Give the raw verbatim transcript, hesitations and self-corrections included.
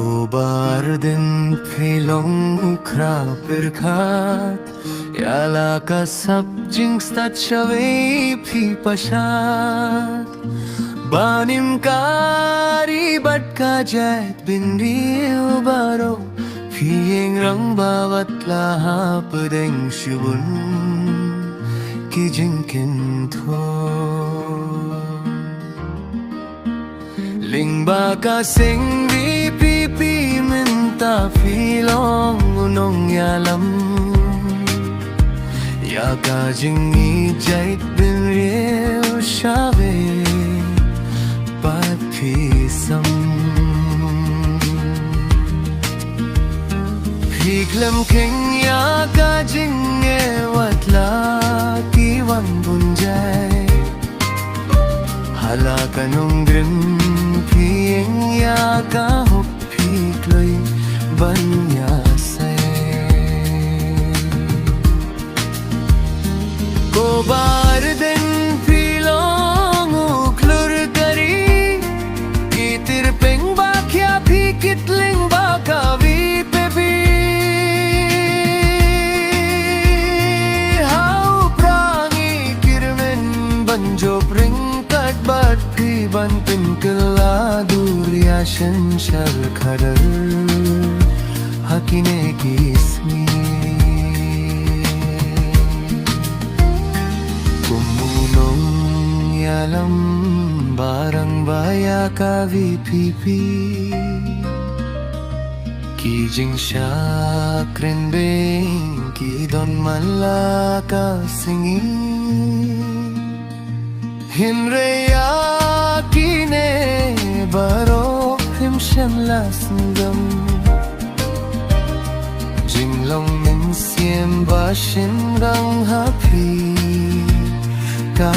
Ko Bardin, phi long u khra pyrkhat ïa la ka sap jingstad shawei, phi pashad ban im kari bad ka jaitbynriew baroh. Phi ïeng rangbah wat la hapdeng shibun ki jingkynthoh. Lyngba ka seng VPP mynta phi long u nongïalam ïa ka jingïeit jaitbynriew shawei. Pat phi sam, phi khlem kheiñ ïa ka jingeh wat la ki wan bun jait. Ha la ka nongrim phi ïeng ïa ka hok, phi kloi ban ïaseng. Ko Bardin, phi long u khlur kari, ki tirpeng ba khia phi kit lyngba ka VPP. Ha u pra ngi kyrmen ban jop ryngkat bad phi ban pynkylla dur ïa synshar khadar ha kine ki sngi. Kum u nongïalam ba rangbah ïa ka VPP, ki jingshakren beiñ ki don man la ka sngi. Hynrei ïa kine baroh phim shym la sngewdom. Jinglong mynsiem ba shynrang ha phi ka